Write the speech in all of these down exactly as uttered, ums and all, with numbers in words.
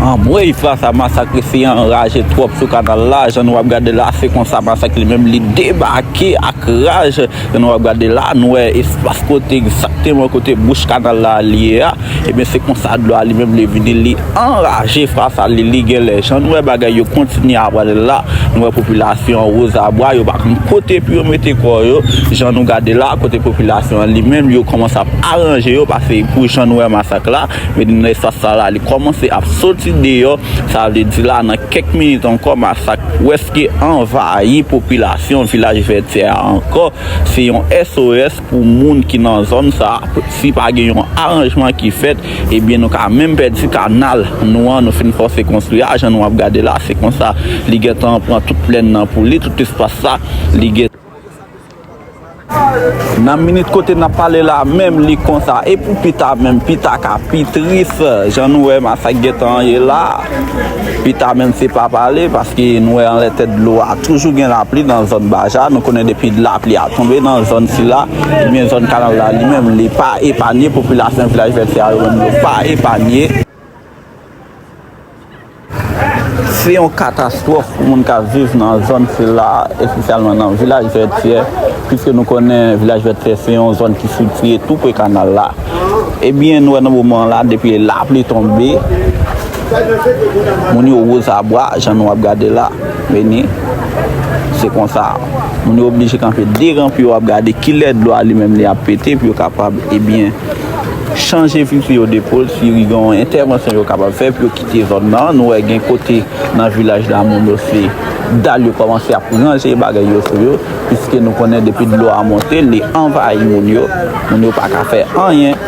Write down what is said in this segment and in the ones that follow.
Anmwey, frè, sa masak resi anraje twòp sou kanal la. Jan nou ap gade la, se konsa masak li menm li debake ak raj. Jan nou ap gade la, nou wè espas kote egzakteman kote bouch kanal la li ye a. Ebyen, se konsa dlo a li menm li vini, li anraje, frè, sa li, li genlè. Jan nou wè bagay yo kontinye ap pral la, nou wè popilasyon an wozabwa, yo pa konn kote pou yo mete kò yo. Jan nou gade la, kote popilasyon an li menm, yo kòmanse ap aranje yo, paske pou jan nou wè masak la, men nan espas sa la, li kòmanse ap soti deyò. Sa vle di la, nan kèk minit ankò, masak prèske anvayi popilasyon vilaj Vètyè a ankò. Se yon S O S pou moun ki nan zòn sa a. Si pa gen yon aranjman ki fèt, ebyen, nou ka menm pèdi kanal nou an, nou fin fòse konstwi a. Jan nou ap gade la, se konsa li gentan pran tout plèn nan pou li, tout espas sa, li gen Nan minit kote n ap pale la menm, li konsa. E pou pita menm, pita ka pi tris. Jan nou wè masak gentan ye la. Pita menm se pa pale, paske nou wè anlè tèt dlo a toujou gen lapli nan zòn Baja. Nou konnen depi lapli a tonbe nan zòn sila, ebyen zòn kanal la li menm, li pa epanye, popilasyon vilaj Vètyè a yo menm yo pa epanye. Se yon katastwòf pou moun k ap viv nan zòn sila, espesyalman nan vilaj Vètyè, piske nou konnen vilaj Vètyè se yon zòn ki sitiye tou pre kanal la. Ebyen, nou wè nan moman la, depi lapli tonbe, moun yo wozabwa, jan nou ap gade la, vini, se konsa. Moun yo oblije kanpe deran pou yo ap gade kilè dlo a li menm li ap pete, pou yo kapab, ebyen, chanje fizi yo de pòl, si gen yon entèvansyon yo kapab fè pou yo kite zòn nan. Nou wè gen kote nan vilaj la, moun yo se dal yo kòmanse ap ranje bagay yo sou yo, piske nou konnen depi dlo a monte, li anvayi moun yo, moun yo pa ka fè anyen.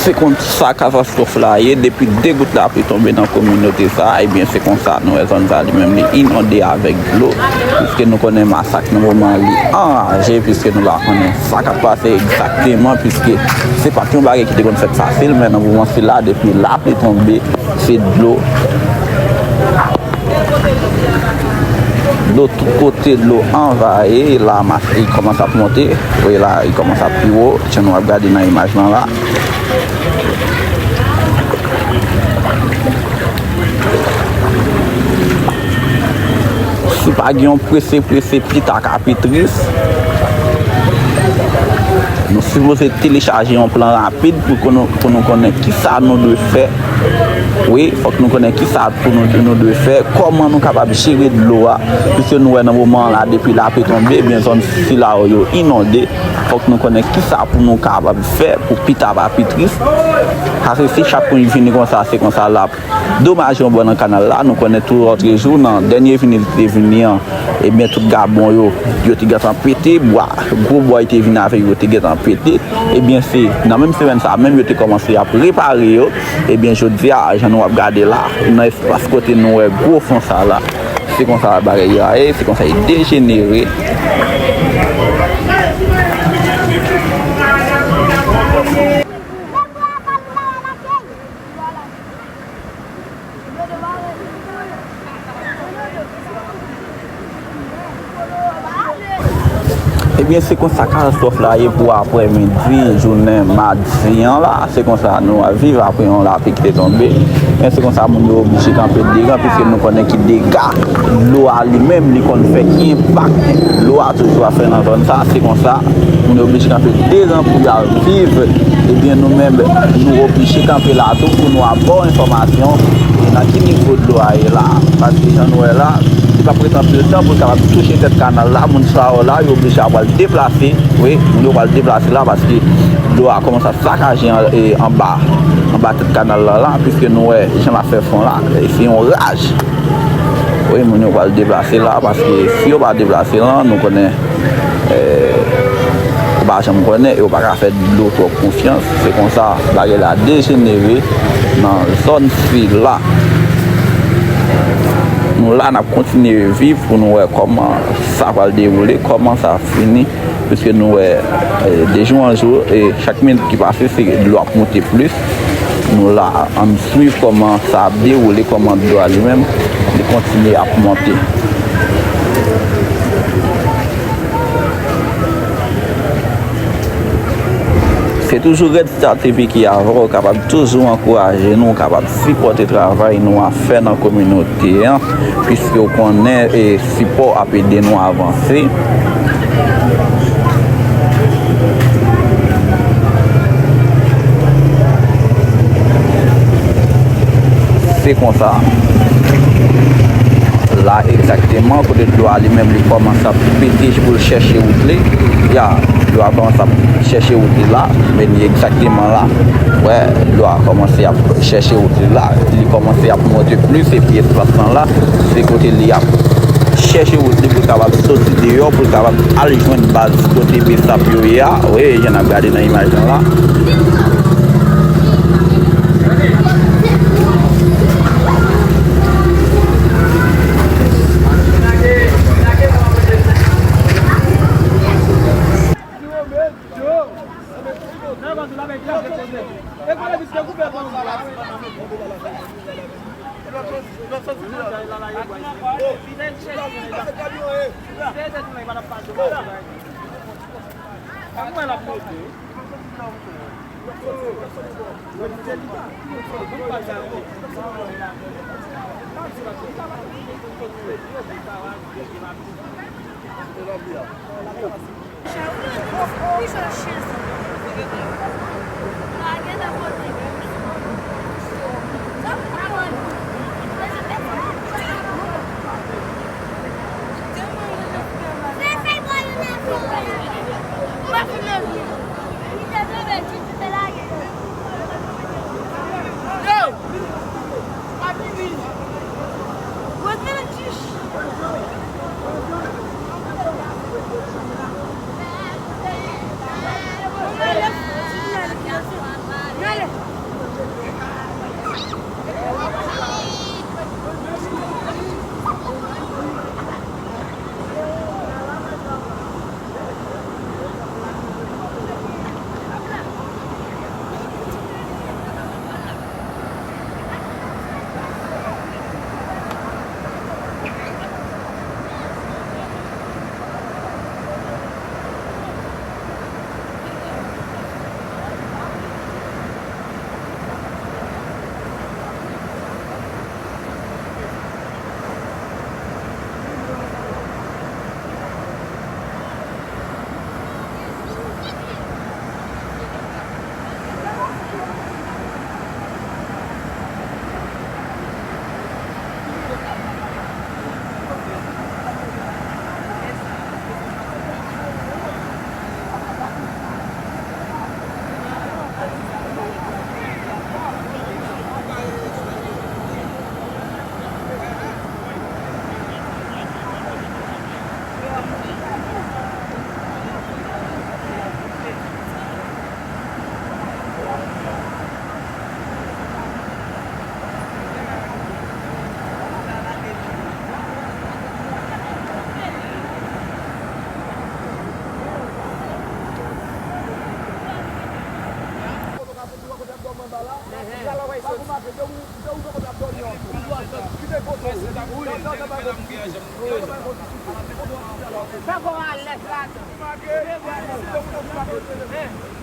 Se konsa katastwòf la ye, depi de gout lapli tonbe nan kominote sa, ebyen, se konsa nou wè zòn sa li menm li inonde avèk dlo, piske nou konnen masak nan moman li anraje, piske nou pa konnen sa k ap pase egzakteman, piske se pa t yon bagay ki te konn fèt fasil, men nan moman sila, depi lapli tonbe, se dlo. Dlo tout kote, dlo anvayi, la mas, li kòmanse ap monte. Wi, la, li kòmanse ap pi wo, jan nou ap gade nan imaj lan la. Si pa gen yon prese, prese, pita ka pi tris. Nou sipoze telechaje yon plan rapid pou ke nou, pou nou konnen kisa nou dwe fè. Wi, fòk nou konnen kisa pou nou, nou dwe fè, kòman nou kapab jere dlo a, piske nou wè nan moman la, depi lapli tonbe, ebyen, zòn sila yo inonde. Fòk nou konnen kisa pou nou kapab fè pou pita pa pi tris. Paske si chak moun vini konsa, se konsa l ap domaje yon bò nan kanal la. Nou konnen tou lòtrejou, nan dènye vini li te vini an, ebyen, tout gabon yo, yo te gentan pete, bwa, gwo bwa yo te vini avè yo, yo te gentan pete. Ebyen, se nan menm semèn sa menm, yo te kòmanse ap repare yo. Ebyen, jodi a, jan nou ap gade la, nan espas kote nou wè gwo fon sa la, se konsa bagay la ye, se konsa li dejenere. Ebyen, se konsa katastwòf la ye pou aprèmidi, jounen madi an la. Se konsa nou ap viv apre yon lapli ki te tonbe. Men se konsa moun yo oblije kanpe deran, piske nou konnen ki dega dlo a li menm li konn fè, ki enpak dlo a toujou ap fè nan zòn sa. Se konsa moun yo oblije kanpe deran pou y al viv. Ebyen, nou menm, nou oblije kanpe la tou pou nou ap ba w enfòmasyon e nan ki nivo dlo a ye la. Paske jan nou wè la, li p ap ret anpil tan pou l kapab touche tèt kanal la. Moun sa yo la, yo oblije ap pral deplase. Wi, moun yo pral deplase la paske dlo a kòmanse ap sakaje an, e, anba, anba tèt kanal la, la, piske nou wè jan l ap fè fon la, e, se yon raj. Wi, moun yo pral deplase la, paske si yo pa deplase la, nou konnen, e, ou pa janm konnen, e ou pa ka fè dlo twòp konfyans. Se konsa, bagay la dejenere nan zòn sila. Nou la, n ap kontinye viv pou nou wè kòman sa pral dewoule, kòman sa fini. Piske nou wè, e, de jou an jou, e chak minit ki pase, se dlo ap monte plis. Nou la, ann swiv kòman sa ap dewoule, kòman dlo a li menm, li kontinye ap monte. Se toujou Red Star T V ki avè w, kapab toujou ankouraje nou, kapab sipòte travay nou ap fè nan kominote an, piske w konnen, e, sipò ap ede nou avanse. Se konsa. La egzakteman, kote dlo a li menm li kòmanse ap pete pou l chèche wout li. Ya, dlo a kòmanse ap chèche wout li la, men li egzakteman la. Wè, dlo a kòmanse ap chèche wout li la. Li kòmanse ap monte plis, epi espas lan la, se kote li ap chèche wout li pou l kapab soti deyò, pou l kapab al jwenn baz kote besap yo ye a. Wi, jan n ap gade nan imaj lan la.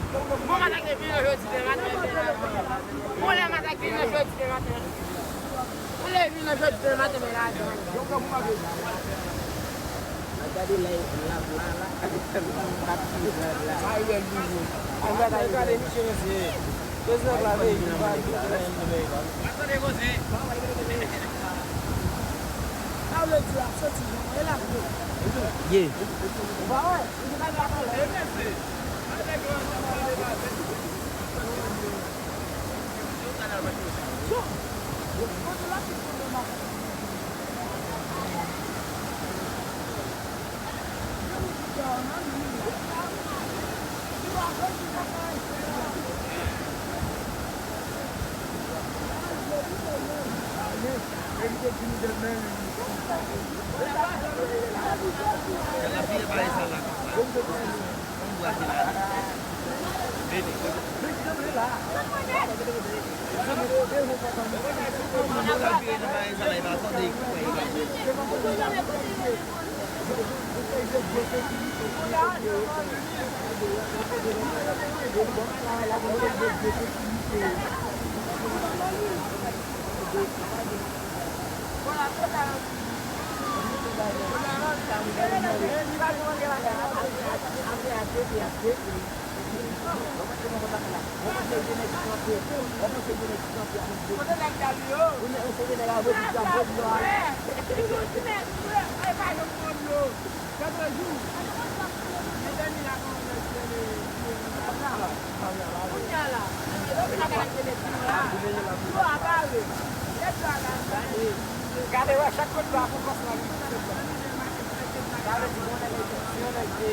Bon, matak vin nan jodi de maten, vin nan jodi de maten. Ou leve nan jodi nan maten, men lajan. N ap gade la, la, la, la. N ap gade misye, mesye. Prezidan klave, li pa, li pa, li pa. Sa vle di, l ap soti jan, e l ap vin. Ye. Ou pa wè? Li pa ka pale. Gade wè chak kote dlo a pou kòs la li. Sa vle di bon nèg li, se yon nèg ki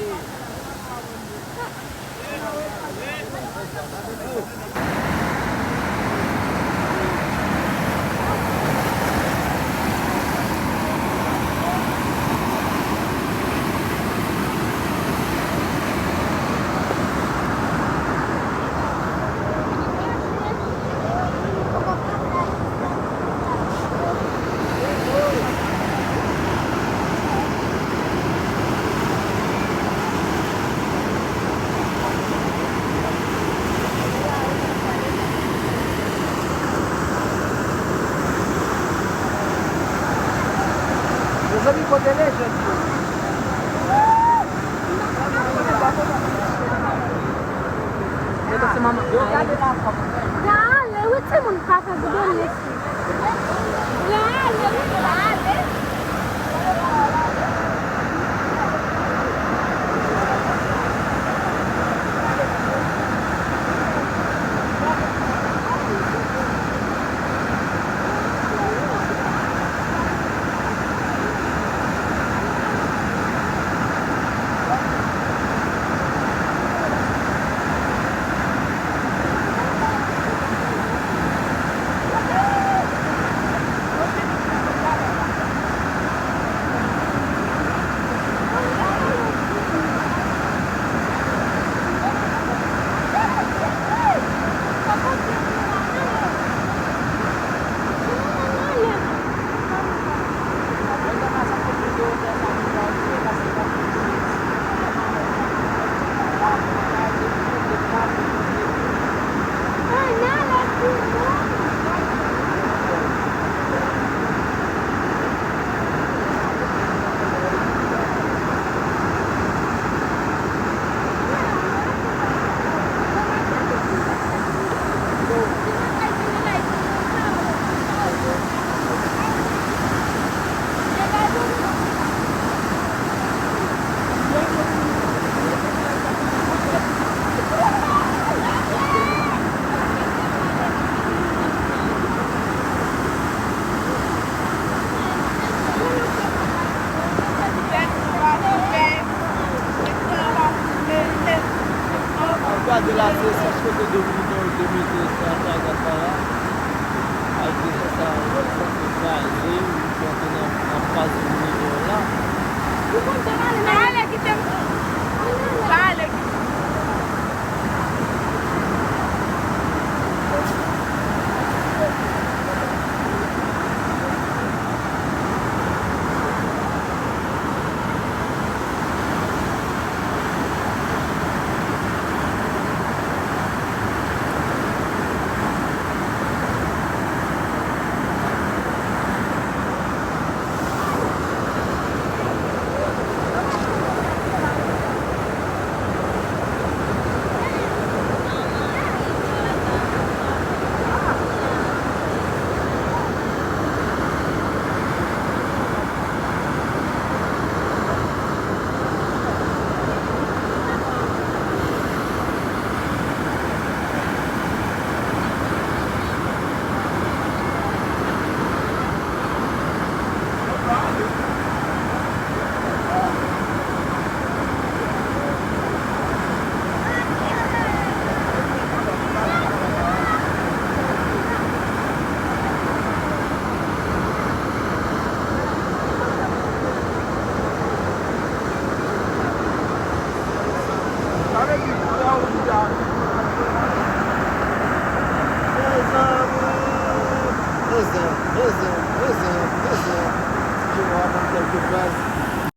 Mezanmi, kote lejand yo? Yo ale, wi, timoun pa fè videyo, mesye. Yo ale, yo ale. Al gade la, se espas kote Dominiken yo te mete sa, sa, sa, sa la. Al gade sa, sa, sa, sa, sa, li, li antre nan, nan faz Dominiken yo la. Ou konn te pale, men ale kite m. Pa ale kite m. Prezan, prezan, prezan, prezan. Ti Jewova ban m kèlke fraz.